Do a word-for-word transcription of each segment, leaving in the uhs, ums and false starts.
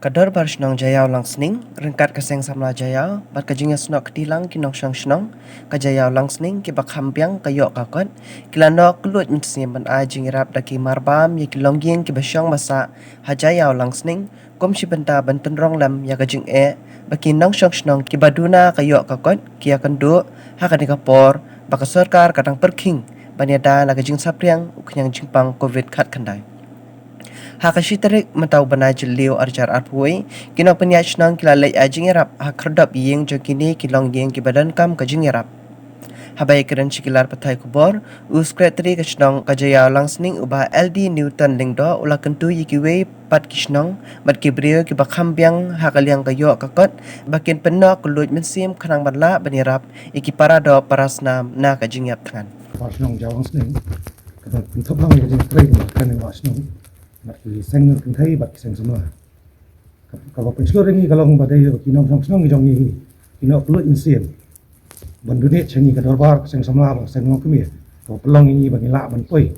Ka Dorbar Shnong Jaïaw Langsning, ryngkat ka Seng Samla Jaïaw bad ka jingïasnoh kti lang ki nongshong shnong ka Jaïaw Langsning kiba kham biang ka ïoh ka kot, ki la noh kylluid mynsiem ban ai jingïarap da ki marbam ïa ki longïing kiba shong ba sah ha Jaïaw Langsning, kum shi bynta ban tynrong lem ïa ka jingeh ba ki nongshong shnong kiba duna ka ïoh ka kot ki ïakynduh ha kane ka por ba ka sorkar ka dang pyrkhing ban ïada na ka jingsaphriang u khñiang jingpang covid khatkhyndai. Ha ka shi tarik mynta u bnai Jylliew arhajar arphew wei, ki nongpynïaid shnong ki la leit ai jingïarap ha khyrdop ïing jong kine ki longïing kiba donkam ka jingïarap. Haba ïakren sha ki lad pathai khubor, u Secretary ka shnong ka Jaïaw Langsning, u Bah L D Newton Lyngdoh, u la kyntu ïa kiwei pat ki shnong bad ki briew kiba kham biang ha ka liang ka ïoh ka kot ba kin pynnoh kylluid mynsiem khnang ban lah ban ïarap ïa ki para doh para snam na ka jingïap thngan. Ka shnong Jaïaw Langsning ka dang pynthop lang ïa ka jingtrei ka kane ka shnong, bad ki seng kynthei bad ki seng samla. Kaba pynshlur ïa ngi ka long ba dei ba ki nongshong shnong jong ngi ki noh kylluid mynsiem ban donate sha ngi ka dorbar ka seng samla bad ka seng longkmie, kaba pynlong ïa ngi ba ngi lah ban poi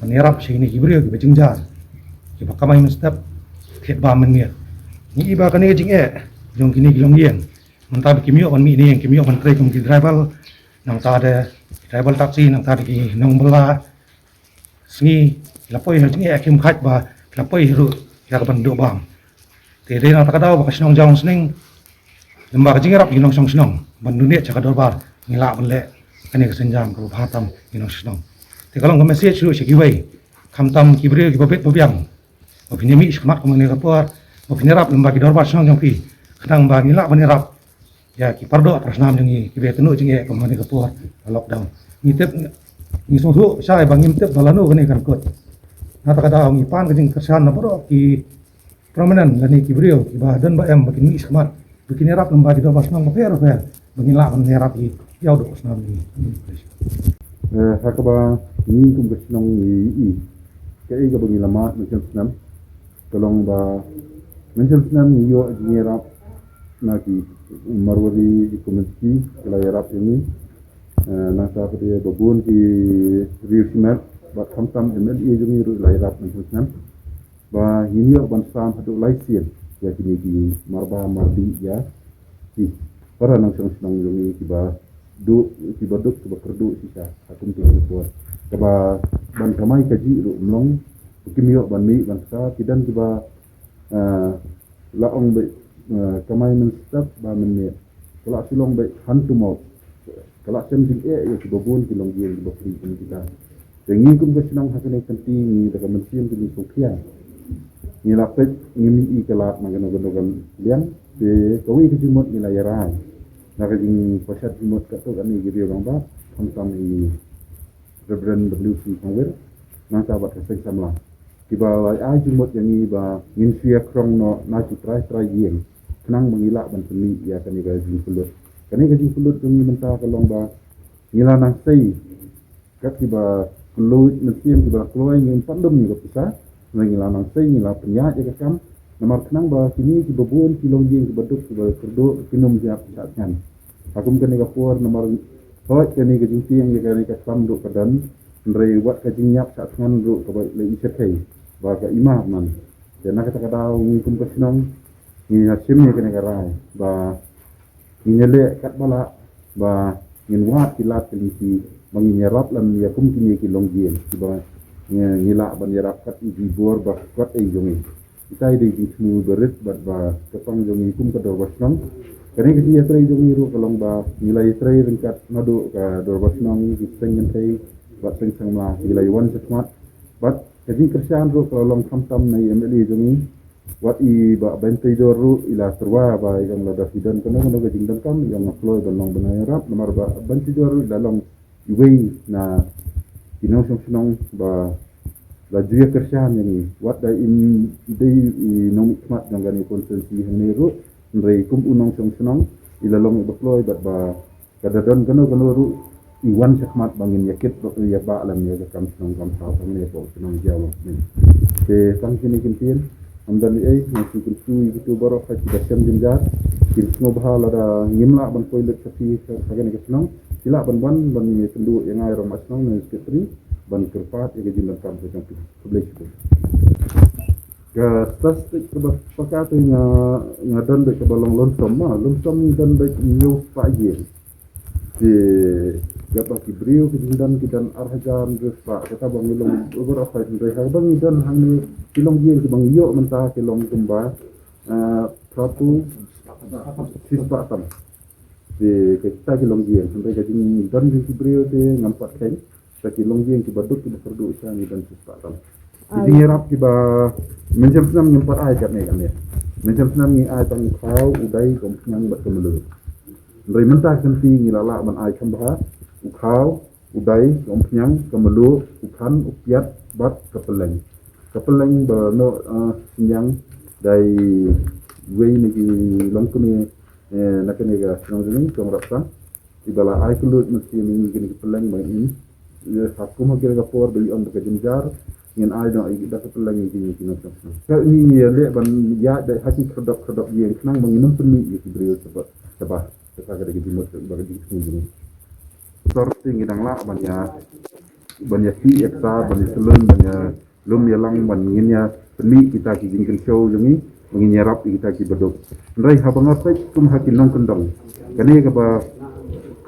ban ïarap sha kine ki briew kiba jynjar, kiba kamai mynstep, thied bam mynmiet. Ngi i ba kane ka jingeh jong kine ki longïing, mynta ba kim ïoh ban mih ne ïing, kim ïoh ban trei kum ki driver, nangta da ki driver taxi, nangta da ki nongbylla sngi, ki la poi ha jingeh khim khat ba ki la poi ruh ïa ka ban duh bam. Te dei na kata ka daw ba ka shnong Jaïaw Langsning, lem bad ka jingïarap ki nongshong shnong ban donate sha ka dorbar, ngi lah ban leh kane ka sienjam kaba bha tam ki nongshong shnong. Te ka long ka message ruh sha kiwei, khamtam ki briew kiba bit ba biang, ba phin ïa mih shakhmat kum kane ka por, ba phin ïarap lem bad ki dorbar shnong jong phi, khnang ba ngi lah ban ïarap ïa ki para doh para snam jong ngi kiba ïakynduh jingeh kum ha kane ka por ka lockdown. Ngi tip, ngi sngewthuh shai ba ngim tip ba lano kane kan kut. Na kata ka daw ngi pan ka jingkyrshan na baroh ki prominent lane ki briew kiba don ba em ba kin mih shakhmat, ba kin ïarap lem bad ki dorbar shnong bapher bapher ba ngin lah ban ïarap ïa ki para doh para snam jong ngi. Eh, ha kaba ngi kum ka shnong ngi i, kaei kaba ngi la mad mynshem snem ka long ba mynshem snem ngi ïoh jingïarap na ki Marwari community, ki la ïarap ïa ngi. Eh, nangta pat de ba bun ki riew shimet bad khamtam M L A jong ngi ruh la ïarap mynshem snem ba ngin ïoh ban sam haduh lai sien ïa kine ki marbam mardih ïa ki para nongshong shnong jong ngi kiba duh, kiba duk, kiba kyrduh shisha ha kum kine ki por. Kaba ban kamai kajih ruh ym long, kim ïoh ban mih ban ksa, ki don kiba, eh, la ong beit, eh, kamai mynstep bam mynmiet. Ka la shu long beit hand to mouth. Ka la shem jingeh ïa kiba bun ki longïing kiba pyrshah kum kita. Te ngi kum ka shnong ha kane ka kynti ngi da ka mynsiem ka jingsngewkhia. Ngi la peit, ngi mih i ka lad na kano kano ka liang. Te kawei ka jingmut ngi la ïarai na ka jingpashat jingmut katto katne ki riew rangbah, khamtam i Reverend W C Kongwir, nangta bad ka seng samla, kiba la ai jingmut ïa ngi ba ngin shu ïa krong noh na ki trai trai ïing khnang ba ngi lah ban pynmih ïa kane ka jingpynlut. Kane ka jingpynlut jong ngi mynta ka long ba ngi la nang sei kat kiba kylluid mynsiem, kiba la kloi, ngim pat lum ïa ka pisa. Ngi la nang sei, ngi la pynïaid ïa ka kam, namar khnang ba kine kiba bun ki longïing kiba duk kiba kyrduh kin ym ïap shah thngan ha kum kane ka por, namar hooid kane ka jingtieng ïa kane ka kam ruh ka don, hynrei wat ka jingïap shah thngan ruh kaba la i shathei ba ka i map man. Te na kata ka daw ngi kum ka shnong ngi ïa shim ïa kane ka rai ba ngin ïa leh katba lah ba ngin wad ki lad ki lynti ba ngin ïarap lem ïa kum kine ki longïing kiba ngi, ngi lah ban ïarap kat i bor ba kat ei jong ngi. Ita i dei jingthmu barit bad ba ka pang jong ngi kum ka dorbar shnong. Kane ka jingïatrei jong ngi ruh ka long ba ngi la ïatrei ryngkat naduh ka dorbar shnong, ki seng kynthei bad seng samla, ngi la ïa wan shakhmat. Bad ka jingkyrshan ruh ka la long khamtam na i M L A jong ngi. Wat i Bah Ban Taidor ruh i la tyrwa ba i ong lada phi don kano kano ka jingdonkam i ong nga kloi ban long bnai ïarap, namar Bah Ban Taidor ruh i la long iwei na ki nongshong shnong ba la ju ïa kyrshan ïa ngi. Wat da im dei i nongmihkhmat jong kane constituency hangne ruh, hynrei kum u nongshong shnong i la long iba kloi bad ba ka da don kano kano ruh i wan shakhmat ba ngin ïa kit ba ïa bah lem ïa ka kam shnong kam thaw hangne hapoh shnong Jaïaw Langsning. Te tang kine ki ktien, ym don ei ei, nga shu kyntu ïa kito baroh kiba shem jynjar, kin sngewbha lada ngim lah ban poi lut sha phi ha kane ka shnong, phi lah ban wan ban ïakynduh ïa nga i rangbah shnong ne i secretary ban kyrpad ïa ka jingdonkam ka jong phi. Khublei shibun. Ka statistik kaba paka te nga, nga don bad kaba long Lumshnong ma, Lumshnong ngi don bad hynñiew spah ïing. Te kaba ki briew ki jingdon ki don ar hajar hynriew spah, kata ba ngi long over of five hundred. Haba ngi don hangne ki longïing kiba ngi ïoh mynta ki long kumba, ah, phra phew shi spah tam. Te kata ki longïing, hynrei ka jingdon jong ki briew te ngam pat kheiñ. Sa ki longïing kiba duk kiba kyrduh sha ngi don shi spah tam. Ki jingïarap kiba mynshem snem ngim pat ai katne katne. Mynshem snem ngi ai tang u khaw, u dai, ka umphniang bad ka mluh. Hynrei mynta ka kynti ngi la lah ban ai kham bha u khaw, u dai, ka umphniang, ka mluh, u khan, u piat bad ka pylleng. Ka pylleng ba noh, eh, synñiang dei wei na ki longkmie, eh, na kane ka shnong jong ngi, Kong Rapsang. Iba la ai kylluid mynsiem ïa ngi kine ki pylleng ba ngin, eh, ha kum ha kine ki por ba ïoh ong ba ka jynjar, ngin ai noh ïa ki da ka pylleng ïa kine ki nongshong shnong. Ka ngi ïa leh ban ïaid da ha ki khyrdop khyrdop ïing khnang ba ngin ym pynmih ïa ki briew shabar shabar. Kata ka dei ka jingmut ba ka jingsngew jong ngi. Sor te ngi dang lah ban ïa, ban ïa khih ïa kta, ban ïa shlun, ban ïa lum ïa lang ban ngin ïa pynmih kita ki jingkynshew jong ngi, ban ngin ïarap ïa kita kiba duk. Hynrei haba nga peit kum ha ki nongkyndong, kane kaba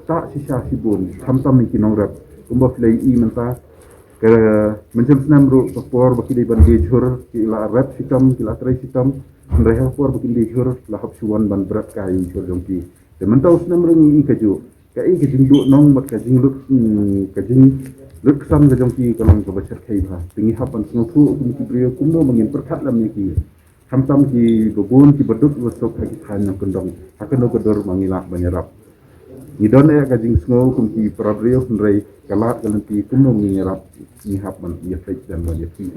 ktah shisha shibun, khamtam ïa ki nongrep, kumba phi la ïohi mynta, ka mynshem snem ruh ka por ba ki dei ban die jhur ki la rep shitom, ki la trei shitom, hynrei ha ka por ba kin die jhur la hap shu wan ban bret kai ïa jhur jong ki. Te mynta u snem ruh ngi ïohi kajuh. Kaei ka jingduh nong bad ka jinglut, hmm, ka jinglut ksan ka jong ki ka long kaba shyrkhei bha. Te ngi hap ban sngewthuh kum ki briew kumno ba ngin pyrkhat lem ïa ki. Khamtam kiba bun kiba duk ba suk ha ki thaiñ nongkyndong. Ha kano ka dur ba ngi lah ban ïarap. Ngi don eh ka jingsngew kum ki para briew hynrei ka lad ka lynti kumno ba ngin ïarap ngi hap ban ïa peit dan ban ïa peit.